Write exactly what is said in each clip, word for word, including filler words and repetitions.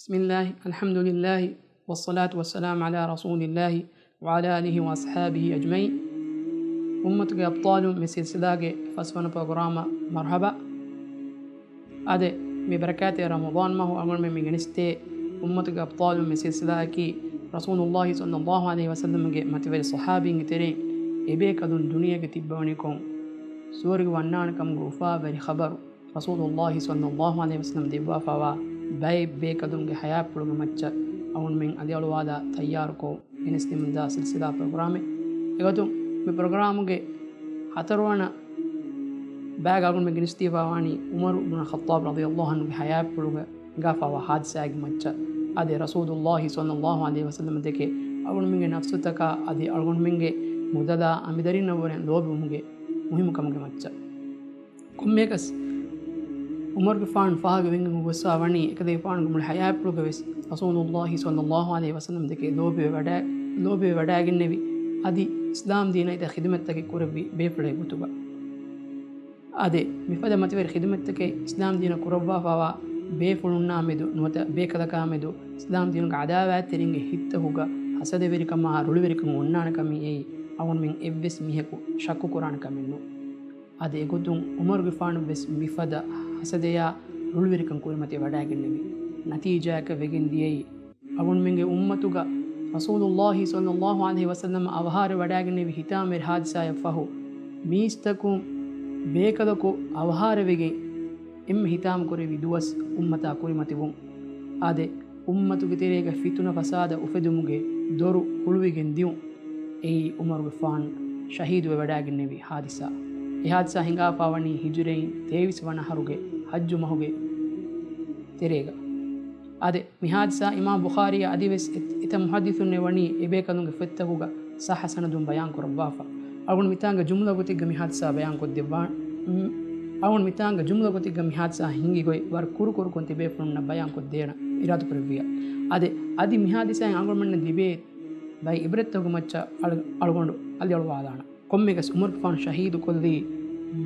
بسم الله، الحمد لله، والصلاة والسلام على رسول الله، وعلى آله وأصحابه أجمعين. އުއްމަތުގެ އަބްޠާލުން މި ސިލްސިލާގެ ފަސްވަނަ ޕްރޮގްރާމަށް މަރުޙަބާ. އާދެ، މި ބަރަކާތްތެރި ރަމަޟާން މަހު އަޅުގަނޑުމެން މި ގެނެސްދޭ އުއްމަތުގެ އަބްޠާލުން މި ސިލްސިލާއަކީ، ރަސޫލުﷲ ޞައްލަﷲ ޢަލައިހި ވަސައްލަމްގެ މަތިވެރި ޞަޙާބީންގެ ތެރެއިން އެބޭކަލުން ދުނިޔޭގަ ތިއްބަވަނިކޮށް، ސުވަރުގެ ވަންނާނެ ކަމުގެ އުފާވެރި ޚަބަރު، ރަސޫލުﷲ ޞައްލަﷲ ޢަލައިހި ވަސައްލަމް ދެއްވާފައިވާ ބައެއް ބޭކަލުންގެ ޙަޔާތްޕުޅުގެ މައްޗަށް އަޅުގަނޑުމެން އަލިއަޅުވާލާ ތައްޔާރުކޮށް ގެނެސްދެމުންދާ ސިލްސިލާ ޕްރޮގްރާމެއް. އެގޮތުން މި ޕްރޮގްރާމުގެ ހަތަރުވަނަ ބައިގަ އަޅުގަނޑުމެން ގެނެސްދީފައިވާނީ ޢުމަރު ބުނު ޚައްޠާބް ރަޟިޔަﷲ ޢަންހުގެ ޙަޔާތްޕުޅުގަ ހިނގާފައިވާ ޙާދިސާއެއްގެ މައްޗަށް. އާދެ، ރަސޫލުﷲ ޞައްލަﷲ ޢަލައިހި ވަސައްލަމަ ދެކެ އަޅުގަނޑުމެންގެ ނަފްސުތަކާ އަދި އަޅުގަނޑުމެންގެ މުދަލާ އަނބިދަރިންނަށްވުރެ ލޯބިވުމުގެ މުހިއްމުކަމުގެ މައްޗަށް. ކޮންމެއަކަސް، ޢުމަރުގެފާނު ފާހަގަވެގެން ގޮސްފައިވަނީ އެކަލޭގެފާނުގެ މުޅި ޙަޔާތްޕުޅުގަވެސް ރަސޫލުﷲ ޞައްލަﷲ ޢަލައިހި ވަސައްލަމަ ދެކެ ލޯބިވެ ވަޑައި-، ލޯބިވެ ވަޑައިގެންނެވި، އަދި އިސްލާމް ދީނަށް އެތައް ޚިދުމަތްތަކެއް ކުރެއްވި ބޭފުޅެއް ގޮތުގަ. އާދެ، މިފަދަ މަތިވެރި ޚިދުމަތްތަކެއް އިސްލާމް ދީނަށް ކުރައްވާފައިވާ ބޭފުޅުންނާ މެދު ނުވަތަ ބޭކަލަކާ މެދު އިސްލާމް ދީނުގެ ޢަދާވާތްތެރިންގެ ހިތްތަކުގަ ހަސަދަވެރިކަމާ ރުޅިވެރިކަން އޮންނާނެ ކަމީ އެއީ އަޅުގަނޑުމެން އެއްވެސް މީހަކު ޝައްކު ކުރާނެ ކަމެއް ނޫން. އަދި އެގޮތުން ޢުމަރުގެފާނު ވެސް މިފަދަ ހަސަދަޔާ ރުޅިވެރިކަން ކުރިމަތި ވަޑައިގެންނެވި. ނަތީޖާއަކަށް ވެގެން ދިޔައީ، އަޅުގަނޑުމެންގެ އުއްމަތުގަ ރަސޫލުﷲ ޞައްލަﷲ ޢަލައިހި ވަސައްލަމަ އަވަހާރަވެވަޑައިގެންނެވި ހިތާމަވެރި ޙާދިސާއަށް ފަހު، މީސްތަކުން ބޭކަލަކު އަވަހާރަވެގެން އެންމެ ހިތާމަ ކުރެއްވި ދުވަސް އުއްމަތާ ކުރިމަތިވުން. އާދެ، އުއްމަތުގެ ތެރޭގަ ފިތުނަ ފަސާދަ އުފެދުމުގެ ދޮރު ހުޅުވިގެން ދިޔުން. އެއީ ޢުމަރުގެފާނު ޝަހީދުވެވަޑައިގެންނެވި ޙާދިސާ. އެ ޙާދިސާ ހިނގާފައިވަނީ ހިޖުރީ ތޭވީސް ވަނަ އަހަރުގެ ޙައްޖު މަހުގެ ތެރޭގަ. އާދެ، މި ޙާދިސާ އިމާމް ބުޚާރީއާ އަދިވެސް އެ-، އެތައް މުޙައްދިޘުންނެއް ވަނީ އެބޭކަލުންގެ ފޮތްތަކުގަ ޞައްޙަ ސަނަދުން ބަޔާން ކުރައްވާފަ. އަޅުގަނޑު މިތާނގަ ޖުމްލަ ގޮތެއްގަ މި ޙާދިސާ ބަޔާން ކޮށްދެއްވާ-، މް، އަޅުގަނޑު މިތާނގަ ޖުމްލަ ގޮތެއްގަ މި ޙާދިސާ ހިނގި ގޮތް ވަރަށް ކުރު ކުރުކޮށް ތިބޭފުޅުންނަށް ބަޔާން ކޮށްދޭނަ އިރާދަކުރެއްވިޔާ. އާދެ، އަދި މި ޙާދިސާއިން އަޅުގަނޑުމެންނަށް ލިބޭ ބައި ޢިބްރަތްތަކުގެ މައްޗަށް އަޅު-، އަޅުގަނޑު އަލިއަޅުވާލާނަން. ކޮންމެއަކަސް ޢުމަރުގެފާނު ޝަހީދުކޮށްލީ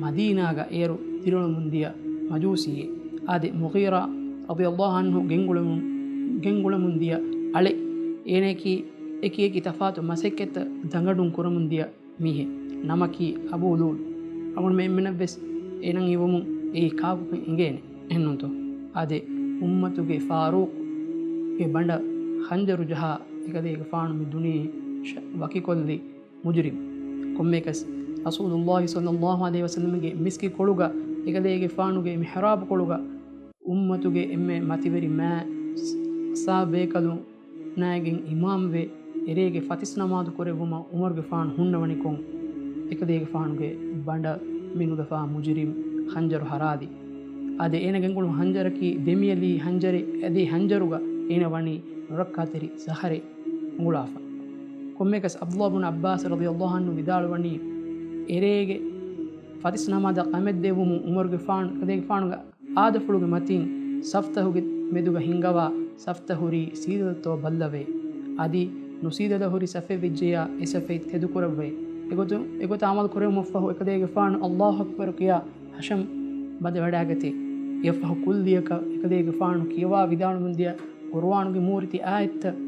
މަދީނާގަ އޭރު ދިރިއުޅެމުންދިޔަ މަޖޫސީއެއް. އާދެ، މުޣީރާ ރަޟިޔަﷲ ޢަންހު ގެންގުޅެމުން-، ގެންގުޅެމުންދިޔަ އަޅެއް. އޭނައަކީ އެކި އެކި ތަފާތު މަސައްކަތްތައް ދަނގަޑުން ކުރަމުންދިޔަ މީހެއް. ނަމަކީ އަބޫ ލޫލު. އަޅުގަނޑުމެން އެންމެނަށްވެސް އޭނަ އިވުމުން އެއީ ކާކުކަން އެނގޭނެ. އެހެންނޫންތޯ؟ އާދެ، އުއްމަތުގެ ފާރޫޤުގެ ބަނޑަށް ޚަންޖަރު ޖަހާ އެކަލޭގެފާނު މި ދުނިޔެ ޝަ-، ވަކިކޮށްލި މުޖުރިމް. ކޮންމެއަކަސް، ރަސޫލުﷲ ޞައްލަﷲ ޢަލައިހި ވަސައްލަމަގެ މިސްކިތްކޮޅުގަ އެކަލޭގެފާނުގެ މިޙްރާބުކޮޅުގަ އުއްމަތުގެ އެންމެ މަތިވެރި މާތް ސާ-، ސާބޭކަލުން ނާއިގެން އިމާމްވެ، އެރޭގެ ފަތިސް ނަމާދު ކުރެއްވުމަށް ޢުމަރުގެފާނު ހުންނަވަނިކޮށް، އެކަލޭގެފާނުގެ ބަނޑަށް މިނުލަފާ މުޖުރިމް ޚަންޖަރު ހަރާލި. އާދެ، އޭނަ ގެންގުޅުނު ޚަންޖަރަކީ ދެމިޔަލީ ޚަންޖަރެއް. އަދި ޚަންޖަރުގަ އޭނަ ވަނީ ނުރައްކާތެރި ޒަހަރެއް އުނގުޅާފަ. ކޮންމެއަކަސް، ޢަބްދުﷲ ބުނު ޢައްބާސް ރަޟިޔަﷲ ޢަންހު ވިދާޅުވަނީ، އެރޭގެ ފަތިސް ނަމާދަށް ކަމެއްދެއްވުމުން ޢުމަރުގެފާނު، އެކަލޭގެފާނުގެ އާދަފުޅުގެ މަތިން ސަފްތަހުގެ މެދުގަ ހިންގަވާ ސަފްތައް ހުރީ ސީދަލަތޯ ބައްލަވައި، އަދި ނުސީދަލަ ހުރި ސަފެއް ވެއްޖެޔާ އެ ސަފެއް ތެދުކުރައްވައި. އެގޮތުން، އެގޮތަށް ޢަމަލު ކުރެވުމަށްފަހު އެކަލޭގެފާނު ﷲ އަކްބަރު ކިޔާ ހަށަން ބަނދެވަޑައިގަތޭ. އެއަށްފަހު ކުއްލިއަކަށް އެކަލޭގެފާނު ކިޔަވާ ވިދާޅުވަމުންދިޔަ ޤުރުއާނުގެ މޫރިތި އާޔަތްތައް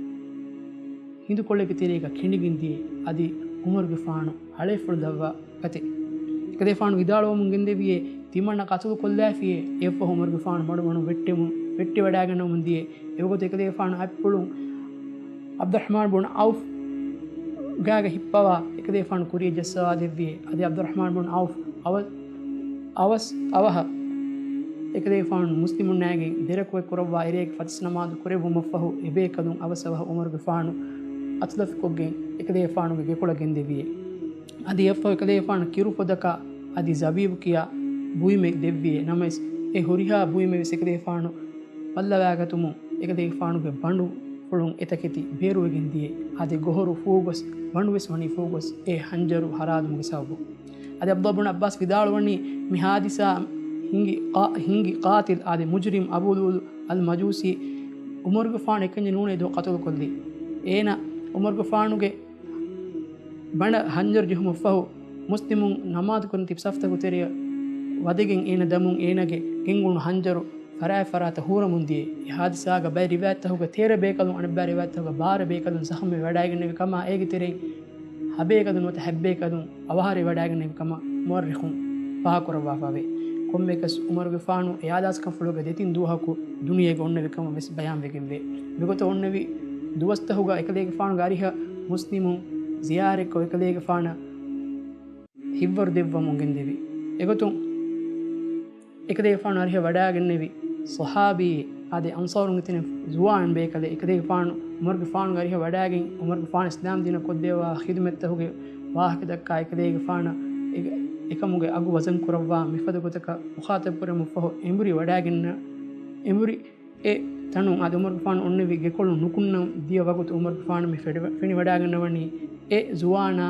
ހިނދުކޮޅެއްގެ ތެރޭގަ ކެނޑިގެން ދިޔައީ. އަދި ޢުމަރުގެފާނު ހަޅޭފުޅު ލައްވާ ގަތޭ. އެކަލޭފާނު ވިދާޅުވަމުން ގެންދެވިޔޭ، ތިމަންނަ ޤަތުލުކޮށްލާފިޔޭ. އެއަށްފަހު ޢުމަރުގެފާނު މަޑުމަޑުން ވެއްޓެމުން، ވެއްޓިވަޑައިގަންނަވަމުން ދިޔައީ. އެގޮތަށް އެކަލޭފާނު އަތްޕުޅުން ޢަބްދުއްރަޙްމާން ބުނު ޢައުފް ގާގަ ހިއްޕަވާ، އެކަލޭފާނު ކުރިޔަށް ޖައްސަވާ ދެއްވިޔޭ. އަދި ޢަބްދުއްރަޙްމާން ބުނު ޢައުފް އަވަ-، އަވަސް އަވަހަށް އެކަލޭފާނު މުސްލިމުންނާގެ ދެރަކުވެ ކުރައްވާ އެރޭގެ ފަތިސް ނަމާދު ކުރެއްވުމަށްފަހު، އެބޭކަލުން އަވަސް އަވަހަށް ޢުމަރުގެފާނު އަތުލަފިކޮށްގެން އެކަލޭފާނުގެ ގެކޮޅަށް ގެންދެވިޔޭ. އަދި އެއަށްފަހު އެކަލޭފާނު ކިރު ފޮދަކަށް އަދި ޒަބީބު ކިޔާ ބުއިމެއް ދެއްވިޔޭ. ނަމަވެސް، އެ ހުރިހާ ބުއިމެއް ވެސް އެކަލޭފާނު ބައްލަވާގަތުމުން އެކަލޭގެފާނުގެ ބަނޑުފުޅުން އެތަކެތި ބޭރުވެގެން ދިޔައީ. އަދި ގޮހޮރު ފޫގޮސް ބަނޑުވެސް ވަނީ ފޫގޮސް އެ ޚަންޖަރު ހަރާލުމުގެ ސަބަބުން. އަދި ޢަބްދުﷲ ބުނު ޢައްބާސް ވިދާޅުވަނީ، މި ޙާދިސާ ހިނގި ޤާ-، ހިނގި ޤާތިލް އާދެ މުޖުރިމް އަބޫ ލުއުލުއަލް މަޖޫސީ ޢުމަރުގެފާނު އެކަންޏެއް ނޫނޭ ދޯ ޤަތުލުކޮށްލީ. އޭނަ ޢުމަރުގެފާނުގެ ބަނޑަށް ޚަންޖަރު ޖެހުމަށްފަހު، މުސްލިމުން ނަމާދު ކުރަން ތިބި ސަފްތަކު ތެރެއަށް ވަދެގެން އޭނަ ދަމުން އޭނަގެ ގެންގުޅުނު ޚަންޖަރު ފަރާތް ފަރާތަށް ހޫރަމުން ދިޔަ. އެ ހާދިސާގަ ބައެއް ރިވާޔަތްތަކުގަ ތޭރަ ބޭކަލުން، އަނެއްބައި ރިވާޔަތްތަކުގަ ބާރަ ބޭކަލުން ޒަޚަމްވެ ވަޑައިގެންނެވި ކަމާ، އޭގެ ތެރެއިން ހަ ބޭކަލުން ނުވަތަ ހަތް ބޭކަލުން އަވަހާރަވެ ވަޑައިގެންނެވި ކަމަށް މުއައްރިޚުން ފާހަގަކުރައްވާފަވޭ. ކޮންމެއަކަސް ޢުމަރުގެފާނު އެ އާދާސްކަންފުޅުގެ ދެތިން ދުވަހަކު ދުނިޔޭގަ އޮންނެވި ކަމަށް ވެސް ބަޔާންވެގެންވޭ. މިގޮތަށް އޮންނެވި ދުވަސްތަކުގަ އެކަލޭގެފާނުގެ އަރިހަށް މުސްލިމުން ޒިޔާރަތްކޮށް، އެކަލޭގެފާނަށް ހިތްވަރު ދެއްވަމުން ގެންދެވި. އެގޮތުން އެކަލޭގެފާނު އަރިހަށް ވަޑައިގެންނެވި ޞަޙާބީ އާދެ، އަންޞާރުންގެ ތިނެއް ޒުވާން ބޭކަލެއް އެކަލޭގެފާނު ޢުމަރުގެފާނުގެ އަރިހަށް ވަޑައިގެން، ޢުމަރުގެފާނު އިސްލާމް ދީނަށް ކޮށްދެއްވާ ޚިދުމަތްތަކުގެ ވާހަކަ ދައްކާ، އެކަލޭގެފާނަށް އެ، އެކަމުގެ އަގު ވަޒަން ކުރައްވާ، މިފަދަ ގޮތަކަށް މުޚާޠަބް ކުރެމުން ފަހު އެނބުރި ވަޑައިގެންނަ، އެނބުރި އެ ތަނުން އާދެ، ޢުމަރުގެފާނު އޮންނެވި ގެކޮޅު ނުކުންނަން ދިޔަ ވަގުތު ޢުމަރުގެފާނު މި ފެޑި-، ފެނިވަޑައިގަންނަވަނީ އެ ޒުވާނާ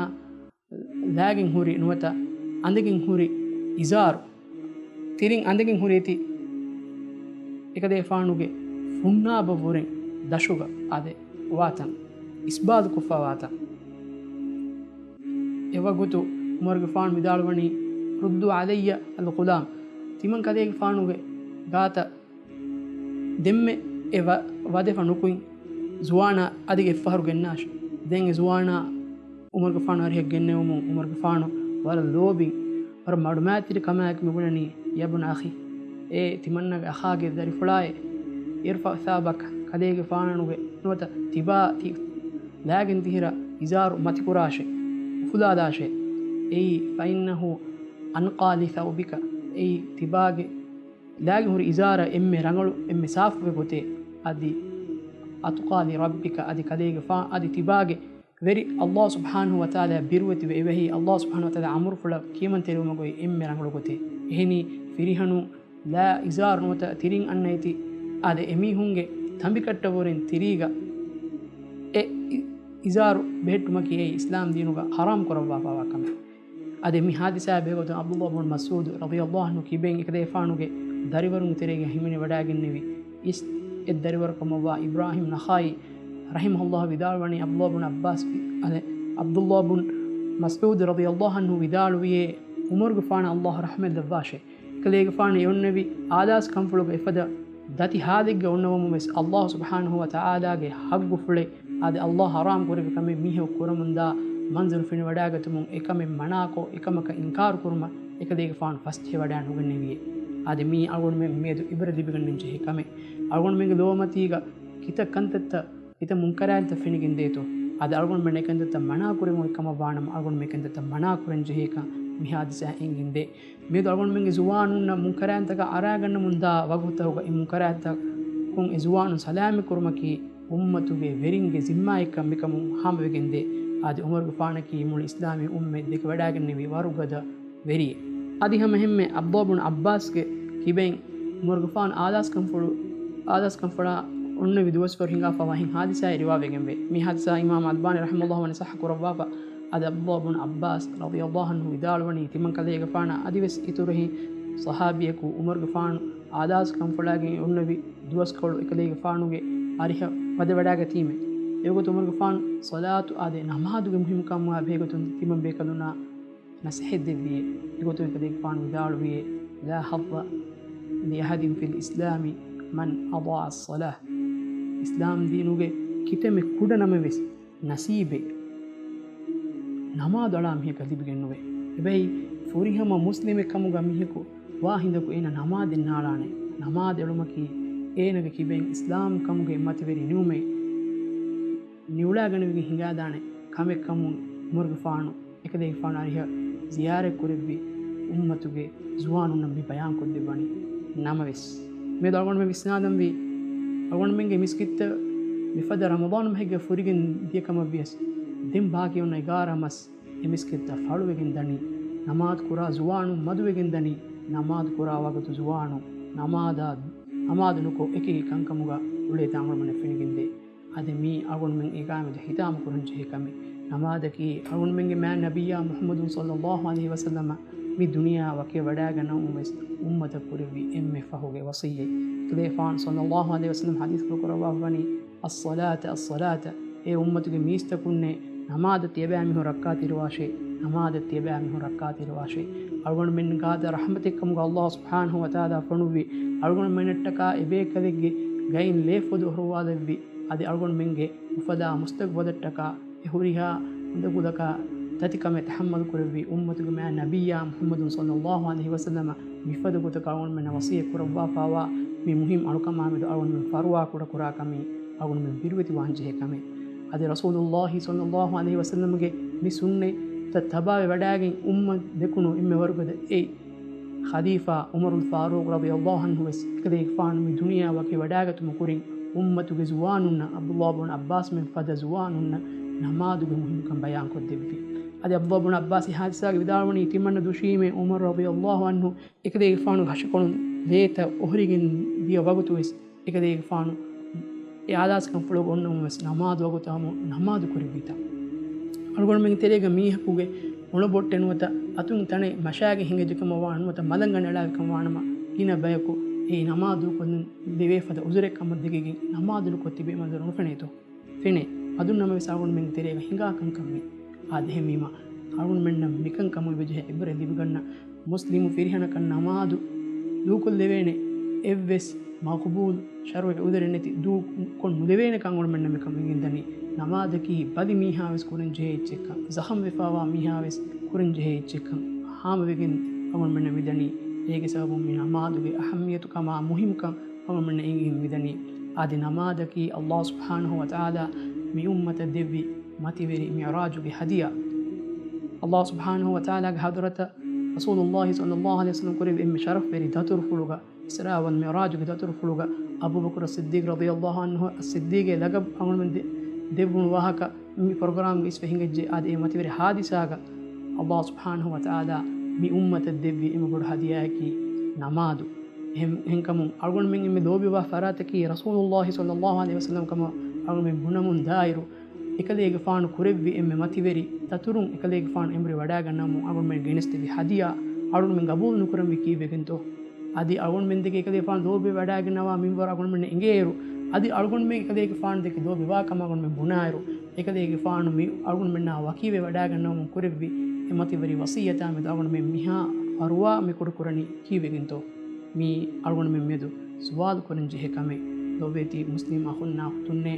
ލާގެން ހުރި ނުވަތަ އަނދެގެން ހުރި އިޒާރު، ތިރިން އަނދެގެން ހުރި އެތި އެކަލޭގެފާނުގެ ފުންނާބަ ވުރެން ދަށުގަ އާދެ ވާތަން، އިސްބާލުކޮށްފަ ވާތަން. އެވަގުތު ޢުމަރުގެފާނު ވިދާޅުވަނީ، "ރުއްދޫ ޢަލައްޔަ އަލްޣުލާމް." ތިމަން ކަލޭގެފާނުގެ ގާތަށް ދެންމެ އެ ވަ-، ވަދެފަ ނުކުތް ޒުވާނާ އަދި އެއްފަހަރު ގެންނާށި. ދެން އެ ޒުވާނާ ޢުމަރުގެފާނު އަރިހަށް ގެންނެވުމުން ޢުމަރުގެފާނު ވަރަށް ލޯބިން، ވަރަށް މަޑުމައިތިރި ކަމާއެކު މިބުނަނީ، "ޔަބުނަ އަޚީ، އޭ ތިމަންނަގެ އަޚާގެ ދަރިފުޅާއޭ، އިރްފަޢު ޘައުބަކަ، ކަލޭގެފާނުގެ ނުވަތަ ތިބާ ތި ލާގެން ދިހިރަ އިޒާރު މަތިކުރާށޭ، އުފުލާލާށޭ. އެއީ، ފައިންނަހޫ އަންޤާ ލި ޘައުބިކަ، އެއީ ތިބާގެ ލާގެން ހުރި އިޒާރަށް އެންމެ ރަނގަޅު، އެންމެ ސާފުވެ ގޮތޭ. އަދި އަތުޤާ ލި ރައްބިކަ، އަދި ކަލޭގެފާނު އަދި ތިބާގެ ވެރި ﷲ ސުބްޙާނަހޫ ވަތަޢާލާ ބިރުވެތިވެ އެބަހީ، ﷲ ސުބްޙާނަހޫ ވަތަޢާލާ އަމުރުފުޅަށް ކިޔަމަންތެރިވުމަށް އޮތް އެންމެ ރަނގަޅު ގޮތޭ. އެހެނީ، ފިރިހެނުން ލާ އިޒާރު ނުވަތަ ތިރިން އަންނަ އެތި އާދެ، އެމީހުންގެ ތަނބިކައްޓަށްވުރެން ތިރީގަ އެ އި-، އިޒާރު ބެހެއްޓުމަކީ އެއީ އިސްލާމް ދީނުގަ ޙަރާމް ކުރައްވާފަވާ ކަމެއް. އަދި މި ޙާދިސާއާ ބެހޭގޮތުން ޢަބްދުﷲ ބުން މަސްޢޫދު ރަޟިޔަﷲ ޢަންހު ކިބައިން އެކަލޭގެފާނުގެ ދަރިވަރުންގެ ތެރޭގަ ހިމެނިވަޑައިގެންނެވި އިސް އެއް ދަރިވަރުކަމަށްވާ އިބްރާހީމް ނަޚާޢީ ރަޙިމަހުﷲ ވިދާޅުވަނީ، ޢަބްދުﷲ ބުން ޢައްބާސް، އަދެ، ޢަބްދުﷲ ބުން މަސްޢޫދު ރަޟިޔަﷲ ޢަންހު ވިދާޅުވިއޭ، ޢުމަރުގެފާނަށް ﷲ ރަޙްމަތް ލައްވާށޭ. ކަލޭގެފާނު އެ އޮންނެވި އާދާސް ކަންފުޅުގަ އެފަދަ ދަތި ޙާލެއްގަ އޮންނަވަމުން ވެސް، ﷲ ސުބްޙާނަހޫ ވަތަޢާލާގެ ޙައްޤުފުޅެއް އާދެ، ﷲ ޙަރާމް ކުރެއްވި ކަމެއް މީހަކު ކުރަމުންދާ މަންޒަރު ފެނިވަޑައިގަތުމުން، އެކަމެއް މަނާކޮށް، އެކަމަކަށް އިންކާރު ކުރުމަށް އެކަލޭގެފާނު ފަސްޖެހިވަޑައިނުގެންނެވިއޭ. އާދެ، މީ އަޅުގަނޑުމެން މިއަދު ޢިބްރަތް ލިބިގަންނަން ޖެހޭ ކަމެއް. އަޅުގަނޑުމެންގެ ލޯމަތީގަ ކިތައް ކަންތައްތައް، ކިތައް މުންކަރާތްތައް ފެނިގެންދޭތޯ؟ އާދެ، އަޅުގަނޑުމެން އެކަންތައްތައް މަނާ ކުރެވުނު ކަމަށް ވާނަމަ، އަޅުގަނޑުމެން އެކަންތައްތައް މަނާ ކުރަން ޖެހޭކަން މި ޙާދިސާ އެނގެންދޭ. މިއަދު އަޅުގަނޑުމެންގެ ޒުވާނުންނަށް މުންކަރާތްތަކަށް އަރާގަންނަމުންދާ ވަގުތުތަކުގަ އެ މުންކަރާތްތަކުން އެ ޒުވާނުން ސަލާމަތް ކުރުމަކީ އުއްމަތުގެ ވެރިންގެ ޒިންމާއެއްކަން މިކަމުން ހާމަވެގެންދޭ. އާދެ، ޢުމަރުގެފާނަކީ މުޅި އިސްލާމީ އުއްމަތް ދެކެވަޑައިގެންނެވި ވަރުގަދަ ވެރިއެއް. އަދި ހަމައެހެންމެ ޢަބްދުﷲ ބުން ޢައްބާސްގެ ކިބައިން ޢުމަރުގެފާނު އާދާސްކަންފުޅު، އާދާސްކަންފުޅާ އޮންނެވި ދުވަސްވަރު ހިނގާފަވާ އެހެން ޙާދިސާއެއް ރިވާވެގެންވޭ. މި ޙާދިސާ އިމާމް އަލްބާނީ ރަޙިމަހުﷲ ވަނީ ޞައްޙަ ކުރައްވާފަ. އަދި ޢަބްދުﷲ ބުން ޢައްބާސް ރަޟިޔަﷲ ޢަންހު ވިދާޅުވަނީ، ތިމަން ކަލޭގެފާނާ އަދިވެސް އިތުރު އެހެން ޞަޙާބީއަކު ޢުމަރުގެފާނު އާދާސްކަންފުޅާގެން އޮންނެވި ދުވަސްކޮޅު އެކަލޭގެފާނުގެ އަރިހަށް ވަދެވަޑައިގަތީމެ. އެވަގުތު ޢުމަރުގެފާނު ޞަލާތު އާދެ، ނަމާދުގެ މުހިންމުކަމާ ބެހޭގޮތުން ތިމަން ބޭކަލުންނާ ނަޞޭޙަތް ދެއްވިއޭ. އެގޮތުން އެކަލޭގެފާނު ވިދާޅުވިއޭ، "لا حظ لأحد في الإسلام من أضاع الصلاة." އިސްލާމް ދީނުގެ ކިތަންމެ ކުޑަ ނަމެއް ވެސް ނަސީބެއް ނަމާދު އަޅާ މީހަކަށް ލިބިގެން ނުވޭ. އެބައި ފުރިހަމަ މުސްލިމެއް ކަމުގަ މީހަކު ވާ ހިނދަކު އޭނަ ނަމާދެއް ނާޅާނެ. ނަމާދު އެޅުމަކީ އޭނަގެ ކިބައިން އިސްލާމް ކަމުގެ މަތިވެރި ނިޢުމަތް ނިއުޅާގަނެވިގެން ހިނގާދާނެ ކަމެއް ކަމުން ޢުމަރުގެފާނު އެކަލޭގެފާނު އަރިހަށް ޒިޔާރަތް ކުރެއްވި އުއްމަތުގެ ޒުވާނުންނަށް މި ބަޔާން ކޮށްދެއްވަނީ. ނަމަވެސް، މިއަދު އަޅުގަނޑުމެން ވިސްނާލަންވީ، އަޅުގަނޑުމެންގެ މިސްކިތްތައް މިފަދަ ރަމަޟާން މަހެއްގެ ފުރިގެން ދިޔަ ކަމަށް ވިޔަސް، ދެން ބާކީ އޮންނަ އެގާރަ މަސް އެ މިސްކިތްތައް ފަޅުވެގެން ދަނީ. ނަމާދު ކުރާ ޒުވާނުން މަދުވެގެން ދަނީ. ނަމާދު ކުރާ ވަގުތު ޒުވާނުން ނަމާދާ، ނަމާދު ނުކޮށް އެކި ކަންކަމުގަ އުޅޭތާ އަޅުގަނޑުމެންނަށް ފެނިގެންދޭ. އަދި މީ އަޅުގަނޑުމެން އެގާމެދު ހިތާމަ ކުރަން ޖެހޭ ކަމެއް. ނަމާދަކީ އަޅުގަނޑުމެންގެ މާތް ނަބިއްޔާ މުޙައްމަދު ޞައްލައްލާހު ޢަލައިހި ވަސައްލަމަ މި ދުނިޔެއާ ވަކިވެވަޑައިގަންނަވަމުން ވެސް އުއްމަތަށް ކުރެއްވި އެންމެ ފަހުގެ ވަޞިއްޔަތް. ކަލޭގެފާނު ޞައްލައްލާހު ޢަލައިހި ވަސައްލަމަ ޙަދީޘްފުޅު ކުރައްވާފަވަނީ، "الصلاة الصلاة، އޭ އުއްމަތުގެ މީސްތަކުންނޭ، ނަމާދަށް ތިޔަބައިމީހުން ރައްކާތެރިވާށޭ، ނަމާދަށް ތިޔަބައިމީހުން ރައްކާތެރިވާށޭ." އަޅުގަނޑުމެން ގާތަށް ރަޙްމަތެއްކަމުގަ ﷲ ސުބްޙާނަހޫ ވަތަޢާލާ ފޮނުއްވި އަޅުގަނޑުމެންނަށްޓަކާ އެބޭކަލެއްގެ ގައިން ލޭފޮދު އޮހޮރުވާލެއްވި، އަދި އަޅުގަނޑުމެންގެ އުފަލާ މުސްތަގުބަލަށްޓަކާ އެ ހުރިހާ އުނދަގުލަކާ ތަތިކަމެއް ތަޙައްމަލު ކުރެއްވި އުއްމަތުގެ މާތް ނަބިއްޔާ މުޙައްމަދު ޞައްލައްލާހު ޢަލައިހި ވަސައްލަމަ މިފަދަ ގޮތަކަށް އަޅުގަނޑުމެންނަށް ވަޞިއްޔަތް ކުރައްވާފާވާ މި މުހިންމު އަޅުކަމާމެދު އަޅުގަނޑުމެން ފަރުވާ ކުޑަކުރާ ކަމީ އަޅުގަނޑުމެން ބިރުވެތިވާންޖެހޭ ކަމެއް. އަދި ރަސޫލުއްލާހި ޞައްލައްލާހު ޢަލައިހި ވަސައްލަމަގެ މި ސުންނަތްތައް ތަބާވެ ވަޑާގެން އުއްމަތް ދެކުނު އެންމެ ވަރުގަދަ އެއް ޚަލީފާ ޢުމަރުލް ފާރޫޤު ރަޟިޔައްލާހު ޢަންހު ވެސް އެކަލޭގެފާނު މި ދުނިޔެއަށް ވަކިވެވަޑާގަތުމުގެ ކުރިން އުއްމަތުގެ ޒުވާނުންނަށް، ޢަބްދުއްލާހް ބުން ޢައްބާސްމެން ފަދަ ޒުވާނުންނަށް ނަމާދުގެ މުހިންމުކަން ބަޔާންކޮށްދެއްވި. އަދި ޢަބްދުއްލާހް ބުން ޢައްބާސް އެ ޙާދިސާގަ ވިދާޅުވަނީ ތިމަންނަ ދުށީމޭ ޢުމަރު ރަޟިޔައްލާހު ޢަންހު އެކަލޭގެފާނުގެ ހަށިކޮޅުން ލޭތައް އޮހޮރިގެން ދިޔަ ވަގުތުވެސް އެކަލޭގެފާނު އެ އާލާސްކަންފުޅުގަ އޮންނަމުން ވެސް ނަމާދު ވަގުތު ހަމަ ނަމާދު ކުރެއްވިތަ؟ އަޅުގަނޑުމެންގެ ތެރޭގަ މީހަކުގެ އުޅަބޮއްޓެއް ނުވަތަ އަތުން ތަނެއް މަށާގެ ހިނގައްޖެކަމަށް ވާނަމަ ނުވަތަ މަލަންގަނޑެއް އަޅާފިކަމަށް ވާނަމަ ގިނަ ބަޔަކު އެއީ ނަމާދު ކޮށްލަން ދެވޭ ފަދަ ޢުޛުރެއް ކަމަށް ދެކިގެން ނަމާދު ނުކޮށް ތިބޭ މަންޒަރު ނުފެނޭތޯ؟ ފެނޭ. އަދުން ނަމަވެސް އަޅުގަނޑުމެންގެ ތެރޭގަ ހިނގާ ކަންކަން މީ. އާދެ، އެހެންވީމަ އަޅުގަނޑުމެންނަށް މިކަންކަމުގެ ވަޖުހަށް ޢިބްރަތް ލިބިގަންނަ މުސްލިމު ފިރިހެނަކަށް ނަމާދު ދޫކޮށްލެވޭނެ އެއްވެސް މަޤުބޫލު ޝަރުޢީ ޢުޛުރެއް ނެތި ދޫކޮށް ނުލެވޭނެކަން އަޅުގަނޑުމެންނަށް މިކަން އެނގެންދަނީ. ނަމާދަކީ ބަލި މީހާވެސް ކުރަންޖެހޭ އެއްޗެއްކަން، ޒަޚަމްވެފާވާ މީހާވެސް ކުރަންޖެހޭ އެއްޗެއްކަން ހާމަވެގެން އަޅުގަނޑުމެންނަށް މިދަނީ. އޭގެ ސަބަބުން މި ނަމާދުގެ އަހައްމިއްޔަތުކަމާ މުހިއްމުކަން އަޅުގަނޑުމެންނަށް އެނގިގެން މިދަނީ. އަދި ނަމާދަކީ ﷲ ސުބްޙާނަހޫ ވަތަޢާލާ މި އުއްމަތަށް ދެއްވި މަތިވެރި މިޢުރާޖުގެ ހަދިޔާ. ﷲ ސުބްޙާނަހޫ ވަތަޢާލާގެ ޙަޟްރަތަށް ރަސޫލުއްލާހި ޞައްލައްލާހު ޢަލައިހި ވަސައްލަމަ ކުރެއްވި އެންމެ ޝަރަފްވެރި ދަތުރުފުޅުގަ، އިސްރާ ވަލް މިޢުރާޖުގެ ދަތުރުފުޅުގަ، އަބޫބަކުރު އައްޞިއްދީޤް ރަޟިޔައްލާހު ޢަންހު އައްޞިއްދީޤޭ ލަޤަބު އަޅުގަނޑުމެން ދެ-، ދެއްވުނު ވާހަކަ މި ޕްރޮގްރާމްގަ އިސްވެ ހިނގައްޖެ. އާދެ، އެ މަތިވެރި ޙާދިސާގަ ﷲ ސުބްޙާނަހޫ ވަތަޢާލާ މި އުއްމަތަށް ދެއްވި އެންމެ ބޮޑު ހަދިޔާއަކީ ނަމާދު. އެހެން-، އެހެންކަމުން އަޅުގަނޑުމެން އެންމެ ލޯބިވާ ފަރާތަކީ ރަސޫލުއްލާހި ޞައްލައްލާހު ޢަލައިހި ވަސައްލަމަ ކަމަށް އަޅުގަނޑުމެން ބުނަމުން ދާއިރު، އެކަލޭގެފާނު ކުރެއްވި އެންމެ މަތިވެރި ދަތުރުން އެކަލޭގެފާނު އެނބުރި ވަޑާގަންނަވަމުން އަޅުގަނޑުމެން ގެނެސްދެއްވި ހަދިޔާ އަޅުގަނޑުމެން ގަބޫލު ނުކުރަންވީ ކީއްވެގެންތޯ؟ އަދި އަޅުގަނޑުމެން ދެކެ އެކަލޭގެފާނު ލޯބިވެވަޑާގަންނަވާ މިންވަރު އަޅުގަނޑުމެންނަށް އެނގޭއިރު، އަދި އަޅުގަނޑުމެން އެކަލޭގެފާނު ދެކެ ލޯބިވާ ކަމަށް އަޅުގަނޑުމެން ބުނާއިރު، އެކަލޭގެފާނު މި އަޅުގަނޑުމެންނާ ވަކީވެ ވަޑާގަންނަވަމުން ކުރެއްވި އެ މަތިވެރި ވަޞިއްޔަތާމެދު އަޅުގަނޑުމެން މިހާ ފަރުވާ މި ކުޑަކުރަނީ ކީއްވެގެންތޯ؟ މީ އަޅުގަނޑުމެން މެދު ސުވާލު ކުރަން ޖެހޭ ކަމެއް. ލޯބިވެތި މުސްލިމް އަޚުންނާ އުޚްތުންނޭ،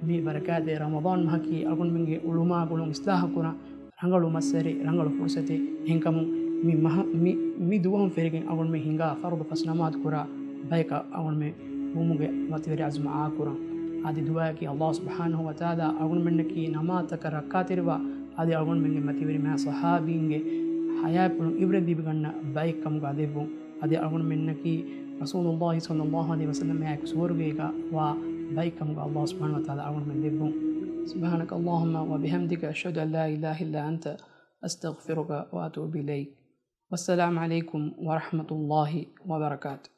މި ބަރަކާތް ރަމަޟާން މަހަކީ އަޅުގަނޑުމެންގެ އުޅުމާ ގުޅުން އިޞްލާޙު ކުރަން ރަނގަޅު މައްސަރެއް، ރަނގަޅު ފުރުޞަތެއް. އެހެންކަމުން މި މަހަ-، މި، މި ދުވަހުން ފެށިގެން އަޅުގަނޑުމެން ހިނގާ ފަރުޟު ފަސް ނަމާދު ކުރާ ބަޔަކަށް އަޅުގަނޑުމެން ވުމުގެ މަތިވެރި ޢަޒުމަށް އާކުރަން. އަދި ދުޢާއަކީ ﷲ ސުބްޙާނަހޫ ވަތަޢާލާ އަޅުގަނޑުމެންނަކީ ނަމާދުތަކަށް ރައްކާތެރިވާ، އަދި އަޅުގަނޑުމެންގެ މަތިވެރި މާތް ޞަޙާބީންގެ ޙަޔާތްޕުޅުން ޢިބްރަތް ލިބިގަންނަ ބައެއް ކަމުގަ ލެއްވުން. އަދި އަޅުގަނޑުމެންނަކީ ރަސޫލުއްލާހި ޞައްލައްލާހު ޢަލައިހި ވަސައްލަމާއެކު ސުވަރުގޭގަ ވާ ބައެއް ކަމުގަ ﷲ ސުބްޙާނަހޫ ވަތަޢާލާ އަޅުގަނޑުމެން ލެއްވުން. سبحانك اللهم وبحمدك، أشهد أن لا إله إلا أنت، أستغفرك وأتوب إليك. والسلام عليكم ورحمة الله وبركاته.